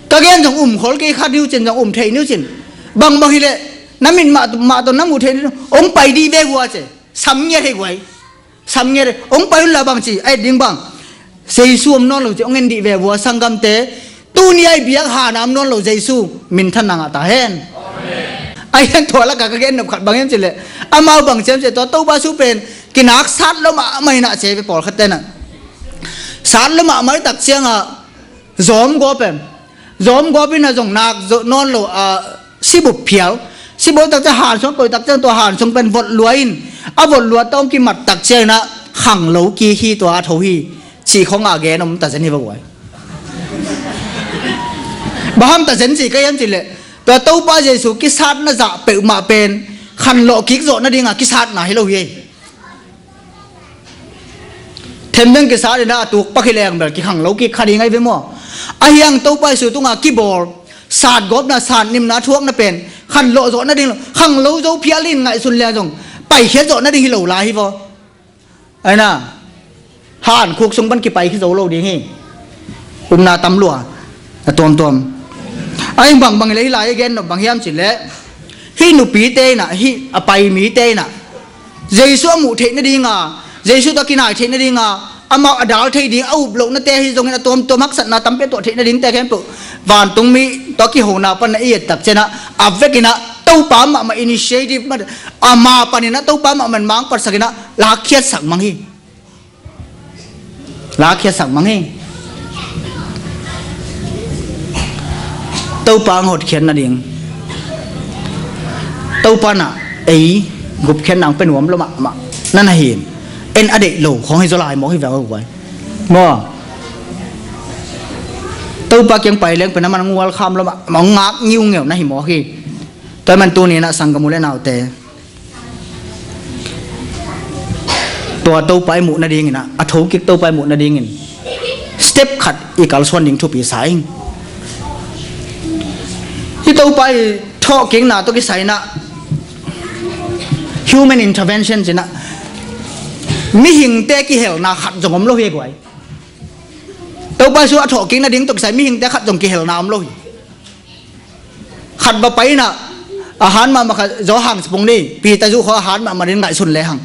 Ka gen zong um khol kei kha ni uh cin, zong um thei ni uh cin. Bangbang hi leh, na mit mah, mah tawh na muh theih ni uh, hong pai dih ve uh a ci. Sam ngiat hi guai. Sam ngiat hi. Hong pai unla bang ci, a et ding bang. Jesu om nawn lo ci, hong en dih ve uh a, sanggamte. Tuni a i biak hana om nawn lo Jesu minthanna ngah ta hen. Amen. Ahi hang tua lakah ka gen nop khat bang hiam cih leh, amau bang ci hiam cih leh, tua Topa Jesu pen kinaksat lua mahmah in ah ci ve, pawlkhatte in ah. Sat lua mahmah tak ciang ah zawmgawp em. Zawmgawp in ah zong nak zo nawn lo, ah, sibup phial. Sibup tak ciang han sung koih tak ciang, tua han sung pen vot lua in, a vot lua tawh hong kimat tak ciangin ah khanglo kik hi, tua a tho hi. Cih khong a gen om ta zen hi va guai. Bang hang ta zen ci ka hiam cih leh, tua Topa Jesu kisatna zah peuhmah pen khanlawh kik zawh nading a kisatna hi lo hi. Themdeng kisat in ah a tuk pak hi leng bel kikhanglo kik kha ding ai ve maw. Ahi hang Topa Jesu tungah kibawl, satgawpna, satnimna thuakna pen khanlawh zawh nading lo, khanglo zo phial in ngaihsun leng zong paikhiat zawh nading hi lo lai hi vaw. Ahi na, hankhuk sung pan kipai khi zo lo ding hi. Upna tam lua, a tuamtuam. Ahi bangbang i lei lai a gen nop bang hiam cih leh, hih nupite in ah, hih a pai mite in ah, Jesu a muh theih nading a, Jesu tawh a kinai theih nading a, amau a dal thei ding a up lohnate hi zongin a tuamtuam haksatna tampi a tuah theih nadingte khempeuh, vantung mi tawh a kihona pan a i et tak ciang ah, a vekin ah Topa mahmah initiative mah, ama panin ah Topa mahmah in mangpatsak in ah, lakkhiatsak mang hi. Lakkhiatsak mang hi. Topa hong hotkhiat nading, Topa in ah ei gupkhiatna hong pia nuam lua mahmah na na hi in, en a deih lo khong hi zaw lai mawk hi veng a guai. Maw? Topa kiang pai leng pen a man hong welcome lua mahmah, hong ngak ngiungeu na hi mawk hi. Tua ahih man tuni in ah sanggam u le naute, tua Topa i muh nadingin ah, a thokik Topa i muh nadingin step khat i kalsuan ding thupi sa ing. Hih Topa i thawhkikna tawh kisai in ah human intervention ci-in ah mihingte kihelna khat zong om lo hi guai. Topa Jesu a thawhkik nading tawh kisai mihingte khat zong kihelna om lo hi. Khat va pai in ah, a han mahmah khat, Johan sipung ni, Peter zuh khawng a han mahmah ding ngaihsun lehang.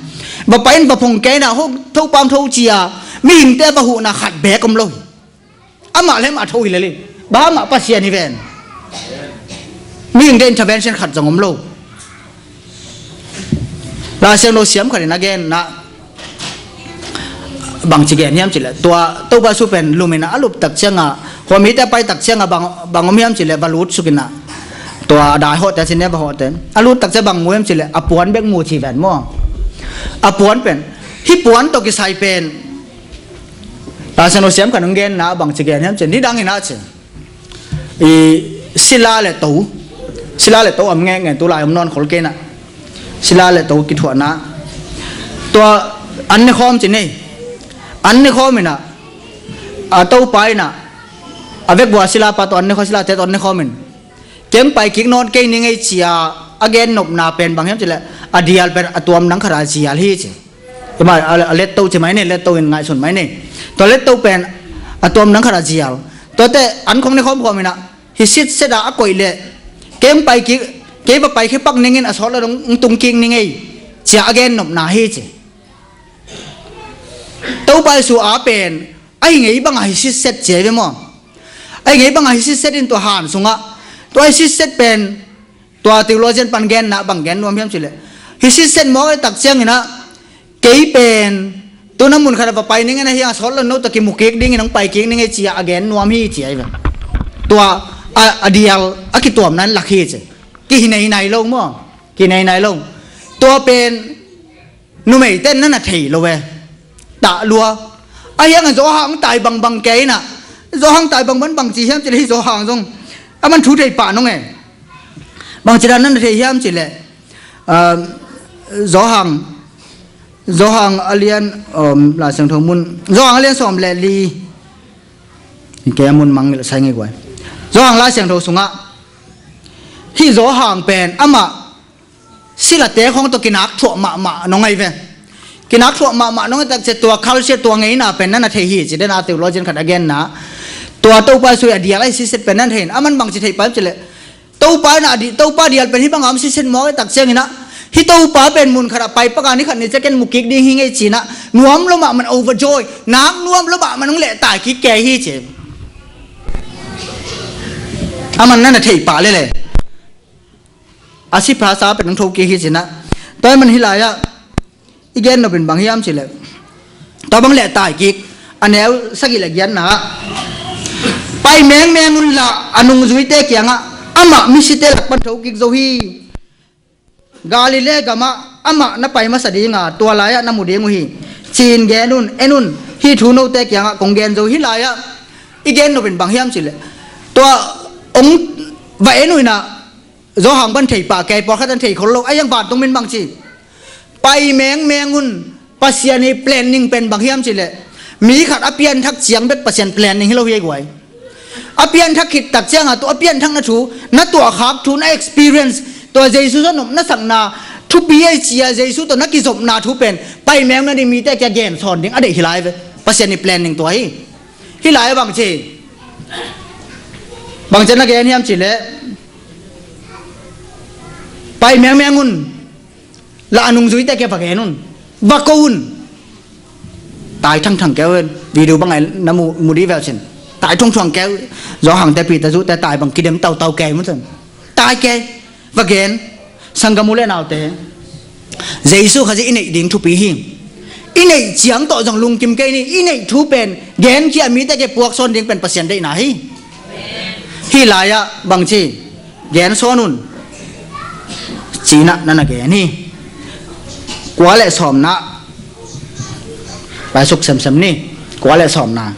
Va pai in va phung kei in ah, ho, tho pam tho ci-a, mihingte va huhna khat beek om lo hi. Amah le amah tho hi lel hi. Bang amah Pasian hi ven. Mihingte intervention khat zong om lo. Lai Siangtho siam khat in a gen in ah, bangci gen hiam cih leh, tua Topa Jesu pen lum in ah a lup tak ciang ah, hua mite a pai tak ciang ah bang, bang om hiam cih leh, va lut suk in ah, tua a dai hawhte, a sin ne va hawhte, a lut tak ciang bang mu hiam cih leh, a puan bek mu ci ven maw. A puan pen, hih puan tawh kisai pen, Lai Siangtho siam khat in hong gen in ah, bangci gen hiam cih leh, nidang in ah ci, i sila le to, Sila le to om ngenge, tulai om nawn khol kei na. Sila le to kithuahna. Tua an ne khawm ci nei. An ne khawm ina. A topa ina. A vekvua silapa to an ne khawm, silate to an ne khawm in. Kem pai kik nawn kei ni ngei cia a gen nopna pen bang hiam cileh. A dial pen a tuam nang khata zial hi ci. Ima a, a let to ci mai nei, let to in ngaihsun mai nei. Tua let to pen a tuam nang khata zial. Tuate an khong ne khawm khawm ina. Hi sitset a a koih leh kei hong pai kik, kei va pai khe pak ningin a sawt lo dong hong tung kik ning ei, cia a gen nopna hi ci. Topa Jesu a pen a hi ngei banga hi sitset cia hi ve maw? A hi ngei banga hi sitset in tua han sungah tua hi sitset pen tua theologian pan genna bang gen nuam hiam cileh hi sitset mawk a tak ciangin ah kei pen tuna mun khat a va pai ning in ahi a sawt lo no ta kimu kik dingin hong pai kik ning ei cia a gen nuam hi cia hi ve. Tua a, a dial a kituamna in lak hi ci. Kihi nei nai lo maw? Kihi nei nai lo. Tua pen numeite na na thei lo e. Tah lua. A hiang a Johan tai bangbang kei na. Johan tai bangbang bang ci hiam cileh hi Johan zong a man thu thei pah nong e. Bang ci dan na na thei hiam cileh. Johan Johan a lian, um, Lai Siangtho mun, Johan a lian sawm le li. Kei a mun mangngilh sai ngei guai. Johan Lai Siangtho sungah hi Johan pen amah silate khong tawh kinak thuah mahmah nong ai ve. Kinak thuah mahmah nong ai tak cia tua culture tua ngeina pen na na thei hi ci den a theologian khat a genna. Tua Topa Jesu a dial a hi sitset pen na na thei in a man bang ci thei pai cileh. Topa in a di, Topa dial pen hi banga om sitset mawk a tak ciangin ah hi Topa pen mun khat a pai paka ni khat ni ciakin mu kik ding hi ngei cin ah nuam lo mah man overjoy, nak nuam lo mah man hong leh tai kik kei hi ci. A man na na thei pah lele. A si phasa pen hong tho kik hi cin ah tua man hi lai ah I gen nopin bang hiam cileh tua bang leh tai kik a neu sagih le giatna ah pai mengmeng unla a nungzuite kiangah amah misite lak pan tho kik zo hi. Galilee gamah amah na pai masa dinga tua lai-ah na mu ding uh hi. Cin gen un, en un, hih thu note kiangah kong gen zo hi lai-ah. I gen nopin bang hiam cileh tua ong va en uh inah Johan pan thei pah kei, pawlkhat an thei khol lo a hiang vantung min bang ci. Pai mengmeng un. Pasian i planning pen bang hiam cileh mi khat a pianthak ciang bek Pasian planning hi lo hi ei guai. A pianthak khit tak cianga tua a pianthakna thu na tuahkhak thu na experience tua Jesu tawh nopna sakna thupi ei cia Jesu tawh na kizopna thu pen pai mengmeng ding mite kia gen sawn ding a deih hi lai ve. Pasian i planning tua hi. Hi lai a bang ci bang ci na gen hiam cileh pai mengmeng un. La a nungzuite kia va gen un. Va ko un. Tai thangthang keu in video bangai na mu, mu di vel cin. Tai thungthuang keu. Zawhangte Peter zuhte tai bang kidem tautau kei mun cin. Tai kei. Va gen. Sanggam u le naute. Jesu Khazih i neih ding thupi hi. I neih ciang tawh zong lungkim kei ni. I neih thu pen gen kia mite kia puak sawn ding pen Pasian deihna hi. Hi lai-ah bangci gen sawn un. Cinah na na gen hi. Kua le sawmna paisuk semsem ni. Kua le sawmna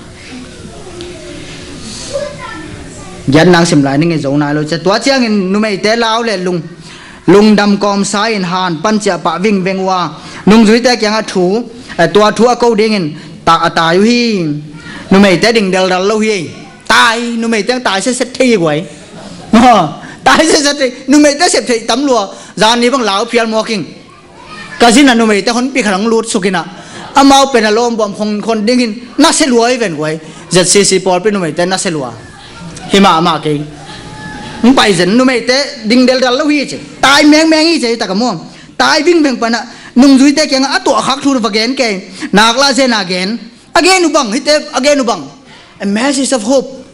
giat nang sim lai ning i zo nai lo cia. Tua ciangin numeite lau le lung lungdam kawmsa in han pan ciah pah vingveng uh a nungzuite kiangah thu, eh, tua thu a ko dingin ta a tai uh hi. Numeite ding deldal lo hi. Tai, numeite ang tai setset thei hi guai. Maw, tai setset thei, numeite sep thei tam lua. Zan ni bang lau phial mawk ing. Ka zin a numeite honpi khat ang lut suk inah amau pen a lawmbuam khon khon dingin na se lua i ven guai. ZCC pawlpi numeite na se lua. Hi mahmah kei. Hong pai zen numeite ding deldal lo hi ci. Tai mengmeng hi ci hi taka maw. Tai vingveng panah nungzuite kiangah a tuahkhak thu va gen kei. Nak la zen a gen. A gen uh bang, hite a gen uh bang. A message of hope.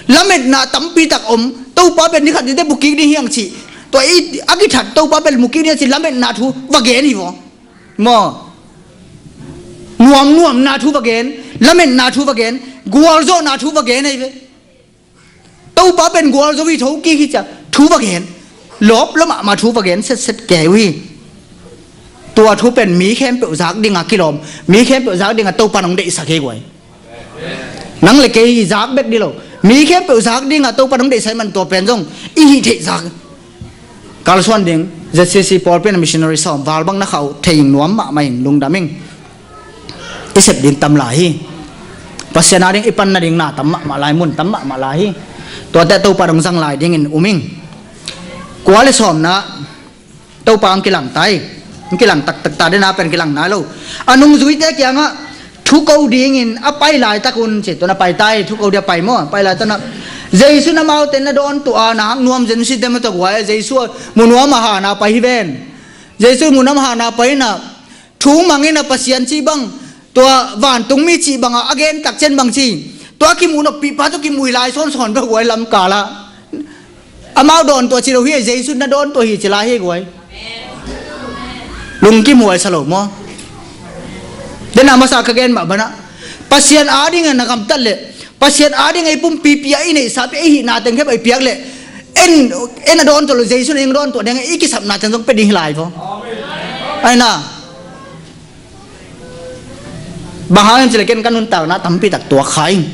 Lametna tampi tak om. Topa pen ni khat nite bukik ding hiang cih. Tua i a kithat Topa pen bukik ding hiang cih lametna thu va gen hi vaw. Maw. Nuamnuamna thu va gen. Lametna thu va gen. Gualzawhna thu va gen ahi ve. Topa pen gualzo hi thokik hi cia thu va gen. Lawp lo mahmah thu va gen setset kei uh hi. Tua thu pen mi khempeuh zak dinga kilawm. Mi khempeuh zak dinga Topa nong deihsak hi guai. Nang le kei zak bek di lo. Mi khempeuh zak dinga Topa nong deihsak man tua pen zong i hih theih zak. kalsuan ding, Z C C pawlpi na missionary sawm val bang na khauh thei ing, nuam mahmah ing, lungdam ing. I sep ding tam lai hi. Pasian a ding i pan nading na tam mahmah lai, mun tam mahmah lai hi. Tuate Topa dong zang lai dingin um ing. Kua le sawmna Topa ang kilang tai. Ang kilang taktak ta, dena pen kilang nai lo. A nungzuite kiangah thu ko dingin a pai laitak un ci, tua na pai tai, thu ko ding a pai maw, a pai laitak na Jesu na amaute na dawn tuah a, nak nuam zen si dem a tua guai, Jesu mu nuam a hana pai hi ven. Jesu mu nuam a hana pai na thu mangin a Pasian cih bang, tua vantung mi cih bangah a gen takcian bang ci, tua kimuh nopih pa tua kimuh hi lai sawnsawn bek guai lamkalah. Amau dawn tuah ci lo hi, Jesu na dawn tuah hi ci lai hi guai. Lungkim huai sa lo maw? Dena masa ka gen mah banah Pasian a dingin na gamtat leh, Pasian a dingin i pumpi pia, i neihsa pia, i hihna teng khep a i piak leh, en, en a dawn tuah lo, Jesu na eng dawn tuah ding, i kisapna teng zong pia ding hi lai vaw. Aina. Bang hang hiam cileh ken ka nuntakna tampi tak tuak kha ing.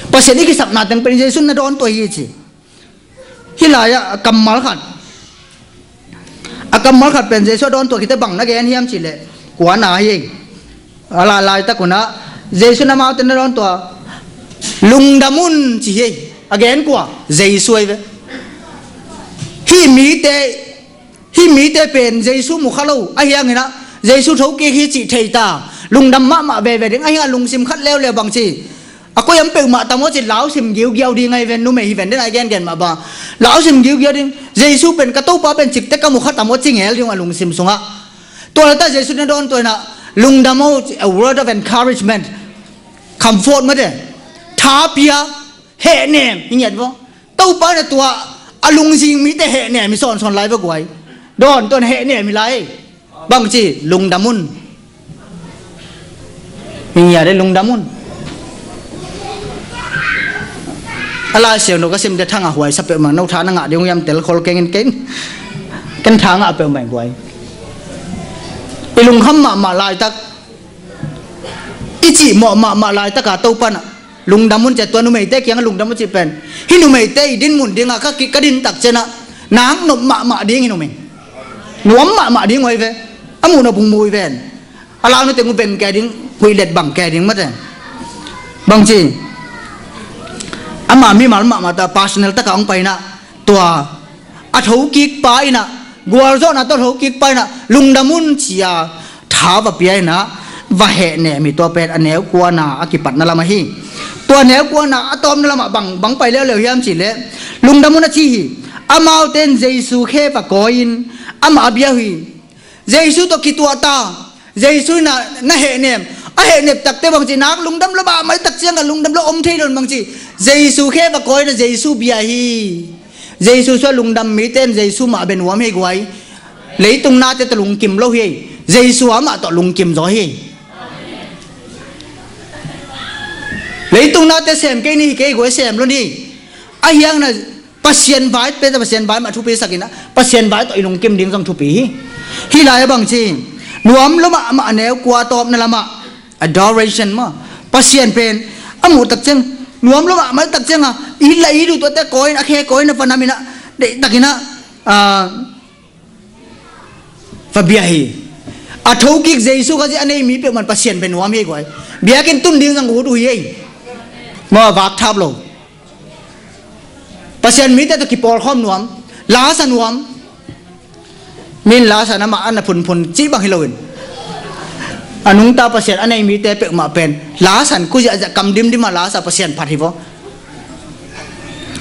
Pasian i kisapna teng pen Jesu na dawn tuah hi ci. Hih lai-ah a kammal khat, a kammal khat pen Jesu a dawn tuah khite bang na gen hiam cileh kua na hi. A lai laitak unah Jesu na amaute na dawn tuah lungdam un ci hi. A gen kua? Jesu ahi ve. Hih mite Hih mite pen Jesu mu kha lo ahi hanginah Jesu thokik hi cih thei ta, lungdam mahmah veve ding ahi hangah lungsim khat leuleu bang ci. A koi am peuhmah tam aw ci, lausim giugiau ding ahi ven, numei hi ven, dena i gengen mah bang lausim giugiau ding. Jesu pen ka Topa pen cikte ka mu kha tam aw ci ngel ding a lungsim sungah. Tua lata Jesu na dawn tuah inah lungdam aw ci, a word of encouragement, comfort mate, tha pia, hehnem hi ngiat vaw. Topa na tuah a lungzing mite hehnem hi sawnsawn lai va guai. Dawn tuan hehnem hi lai. Bangci lungdam un. Hi ngiat e, lungdam un. A Lai Siangtho ka simte thangah huai sa peuhmah, no tha na ngah ding uh hiam tel khol kengin ken, ken tha ngah peuhmah guai. I lungkham mahmah laitak, i cihmawh mahmah laitaka Topa na lungdam un ci a, tua numeite kiangah lungdam un cih pen, hih numeite i dinmun dingah ka ki, ka din takcianah nak nop mahmah ding hi numin. Nuam mahmah ding uh ahi ve. A muh nop hong mu hi ven. A lau na teng uh ven kei ding, huih let bang kei ding mate. Bangci, ama mimal mahmah ta personal taka hong paina, tua a thokik pa inah, gualzawhna tawh thokik pa inah lungdam un ci a, tha va pia inah va hehnem hi. Tua pen a neu kuana a kipatna lam ahi. Tua neu kuana a tawpna lamah bang, bang pai leuleu hiam cihleh, lungdam un a ci hi. Amaute in Jesu khe va kawi-in amah a bia uh hi. Jesu tawh kituah ta, Jesu in na, na hehnem, a hehnep takte bangci nak lungdam lo mahmah takciangah lungdam lo om thei lo in bangci, Jesu khe va kawi-in a Jesu bia hi. Jesu sua lungdam mite in Jesu mah bia nuam hi guai. Leitung nate tawh lungkim lo hi. Jesu amah tawh lungkim zaw hi. Leitung nate sem kei ni hi kei guai, sem lo ni. Ahi hangin a Pasian vai, peta Pasian vai mah thupi sakin a, Pasian vai tawh i lungkim ding zong thupi hi. Hih lai a bangci, nuam lo mahmah a neu kua tawpna lamah, adoration mah, Pasian pen a muh takciang nuam lo mahmah takciangah i la i duh tuate kawi-in, a khe kawi-in a va nam inah, deihtakin a, a, va bia hi. A thokik Jesu ka zia a nei mi peuhmah in Pasian bia nuam hi guai. Biakinn tun ding zong ut uh hi ei. Maw, vak thap lo. Pasian mite tawh kipawlkhawm nuam, lasa nuam. Min lasa na mah an na phunphun cih bang hi loin, a nungta Pasian a nei mite peuhmah pen lasa in kuziahziah kam dimdimah lasa Pasian phat hi vaw.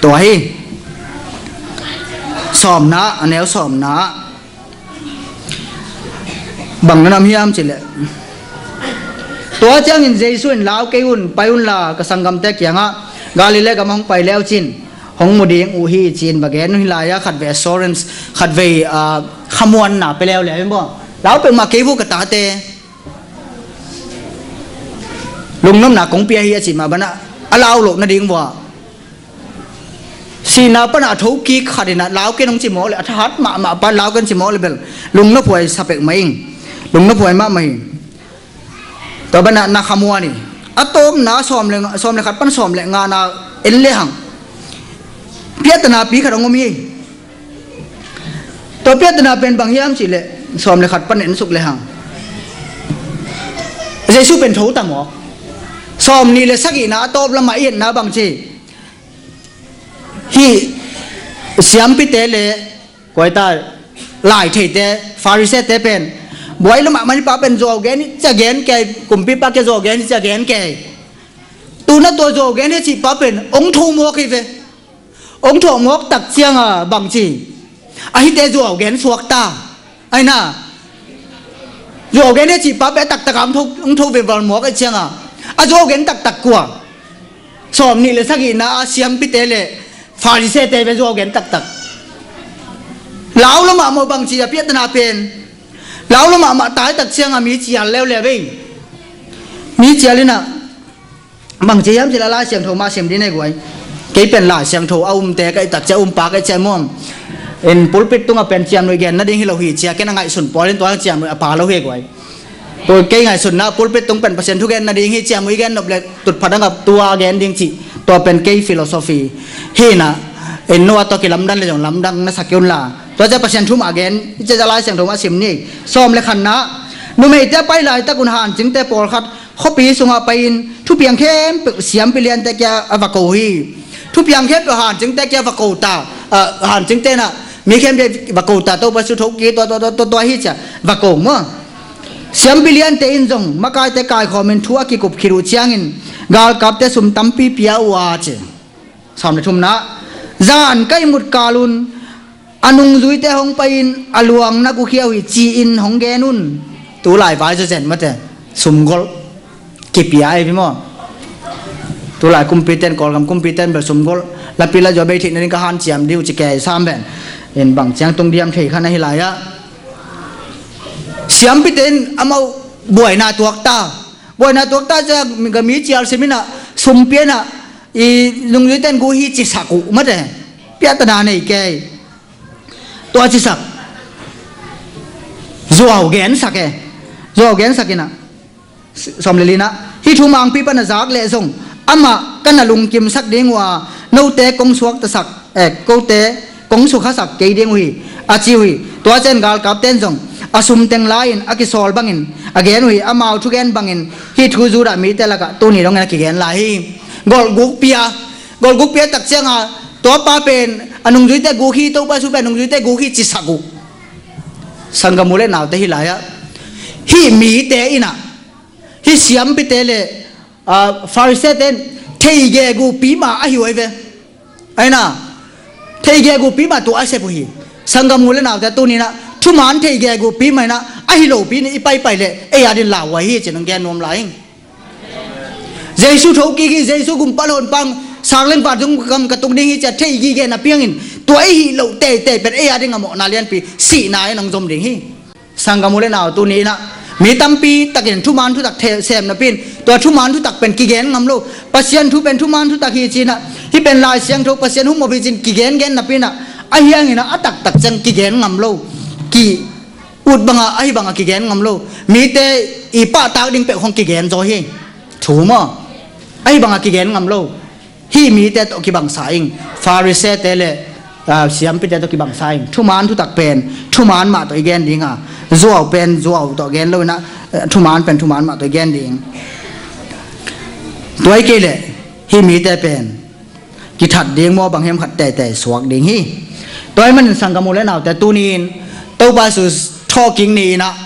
Tua hi. Sawmna, a neu sawmna. Bang na nam hiam cihleh, tua ciangin Jesu in, "Lau kei un, pai unla ka sanggamte kiangah, Galilee gamah hong pai leu cin hong mu ding uh hi," ci-in va gen uh hi lai-a, khatvei assurance, khatvei, ah, khamuanna pia leuleu in baw. Lau peuhmah kei vua ka tate. Lungnopna kong pia hi a cih mah banah a lau loh nading vua. Sihna panah a thokik khat inah lau ken hong ci mawk le, a thahat mahmah pa lau ken ci mawk le bel lungnophuai sa pek mah ing. Lungnophuai mahmah hi. Tua banah na khamuan hi. A tawpna sawm le, sawm le khat pan sawm le ngana en lehang piatanapi khat hong om hi. Tua piahtana pen bang hiam cihleh, sawm le khat pan en suk le hang, Jesu pen tho ta mawk. Sawm nih le sagihna a tawp lamah i etna bang ci? Hih siampite le koi ta, lai theite, Farisee-te pen buai lamah man i pa pen zuau gen hi cia gen kei, kumpipa kia zuau gen hi cia gen kei. Tuna tua zuau gen hi cih pa pen ong tho mawk hi ve. Ong tho mawk tak cianga bang ci? Ahite zuau gen suak ta. Aina, zuau gen hi cih pa pen a taktak a ong tho, ong tho ve val mawk a cianga, a zuau gen taktak kua? Sawm nih le sagihna a siampite le Farisee-te ve zuau gen taktak. Lau lamah maw bang ci a piahtana pen? Lau lamah mah tai tak cianga mi cial leuleu ve. Mi cial inah bang ci hiam cihleh Lai Siangtho mah sim dih nei guai. Kei pen Lai Siangtho a umte ka i tak cia, umpa ka i cia muam. In pulpit tungah pen ciamnuih gen nading hi lo hi cia, ken a ngaihsun pawl in tua ciamnuih a pha lo hi guai. Tua kei ngaihsutna pulpit tung pen Pasian thu gen nading hi, ciamnuih gen nop le tutphah dangah tua gen ding cih, tua pen kei philosophy hi inah, in nua tua kilamdan le zong lamdang na sak hi un la. Tua cia Pasian thu mah gen, i cia Lai Siangtho mah sim ni. Sawm le khatna, numeite a pai laitak un hancingte pawlkhat khuapi sungah pai-in thupiang khempeuh siampi liante kia a va ko hi. Thupiang khempeuh hancingte kia va ko ta, ah, hancingte inah mi khempeuh va ko ta, Topa Jesu thokik, tua, tua, tua, tua, tua hi cia va ko maw. Siampi liante in zong makaite kaikhawmin thu a kikup khit uh ciangin galkapte sum tampi pia uh a ci. Sawm le thumna, zan ka ihmut kal un a nungzuite hong pai-in a luang na gukhia uh hi ci-in hong gen un. Tulai vai zawzen mate, sumgolh kipia ahi pi maw? Tulai kumpiten, Kawlgam kumpiten bel sumgolh, lapi la zuah bei theih nading ka hanciam dih uh ci kei sam pen. In bang ciang tung diam thei khan ahi lai-ah, siampite in amau buaina tuak ta. Buaina tuak ta cia, mi, ka mi cial sim inah, sum pia inah, i nungzuite in guh hi cisak uh mate. Piahtana nei kei. Tua cisak. Zuau gensak e. Zuau gensak inah. Sawm le lina, hih thumangpi pan a zak leh zong amah ka na lungkimsak ding uh a, note kong suaktasak, eh, kote kong sukhasak kei ding uh hi, a ci uh hi. Tua ciang galkapte in zong a sum teng la-in a kisawl bangin a gen uh hi. Amau thugen bangin hih thu Judah mite lakah tuni dongin a kigen lai hi. Golhguk pia, golhguk pia tak cianga tua pa pen a nungzuite guk hi, Topa Jesu pen a nungzuite guk hi cisak uh. Sanggam u le naute, hih lai-ah hih mite inah, hih siampite le, ah, Farisee-te in theigegu pima ahi uh ahi ve. Aina, theigegu pima tua a sep uh hi. Sanggam u le naute, tuninah thuman theigegu pima inah ahi lopi inah i paipai leh ei adin lau uh ahi ci-in hong gen nuam lai ing. Jesu thokik hi, Jesu gumpa le honpa, sang le van zong gam ka tung ding hi ci-a theigige napi hangin tua i hih loh teitei pen ei ading a mawhna lianpi, sihna in hong zom ding hi. Sanggam u le nau, tuni inah mi tampi takin thuman thutak sem napi in tua thuman thutak pen kigen ngam lo. Pasian thu pen thuman thutak hi ci-inah, hih pen Lai Siangtho Pasian hong mawh hi ci-in kigengen napi inah, ahi hanginah a taktak ciang kigen ngam lo. Ki ut bangah ahi bangah kigen ngam lo. Mite i pahtak ding peuh khong kigen zaw hi. Thu maw? Ahi bangah kigen ngam lo. Hih mite tawh kibangsa ing. Farisee-te le, ah, siampite tawh kibangsa ing. Thuman thutak pen thuman mah tawh i gen dinga, zuau pen zuau tawh gen lo inah, eh, thuman pen thuman mah tawh i gen ding. Tua i kei leh hih mite pen kithat ding maw, bang hiam khat teitei suak ding hi. Tua ahih manin sanggam u le naute, tuni-in Topa Jesu thawhkik ni inah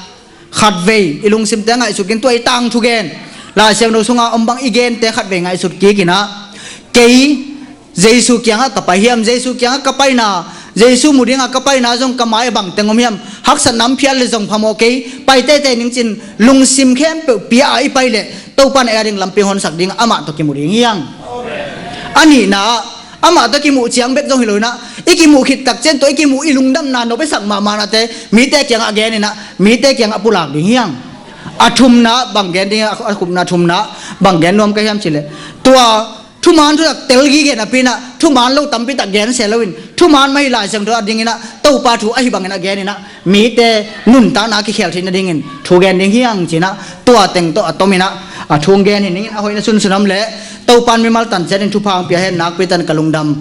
khatvei i lungsimte ngaihsut kik in, tua i tangthu gen, Lai Siangtho sunga om bang i gente khatvei ngaihsut kik inah, kei Jesu kiangah ka pai hiam, Jesu kiangah ka paina, Jesu mu dingah ka paina zong ka mai-ah bangteng om hiam, haksatna om phial le zong phamawh kei, pai teitei ning ci-in lungsim khempeuh pia-a i pai leh Topa in ei ading lampi hong honsak ding, amah tawh kimu ding hi hang. A nihna ah, amah tawh kimuh ciang bek zong hi lo inah, i kimuh khit tak ciang tua i kimuh i lungdamna nopsak mahmahnate mite kiangah gen inah, mite kiangah pulak ding hi hang. A thumna bang gen ding, a khupna thumna bang gen nuam ka hiam cihleh, tua thuman thutak tel gige napi inah thuman lo tampi tak gen se loin, thuman mah hi Lai Siangtho a ding inah Topa thu ahi bangin a gen inah mite nuntakna a kikhel theih nadingin thu gen ding hi hang ci-inah, tua teng tawh a tom inah a thu hong gen hi ning in, a hoihna sunsun om leh Topa in mimal tan ciatin thupha hong pia hen. Nakpi tan ka lungdam.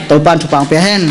Topa in thupha hong pia hen.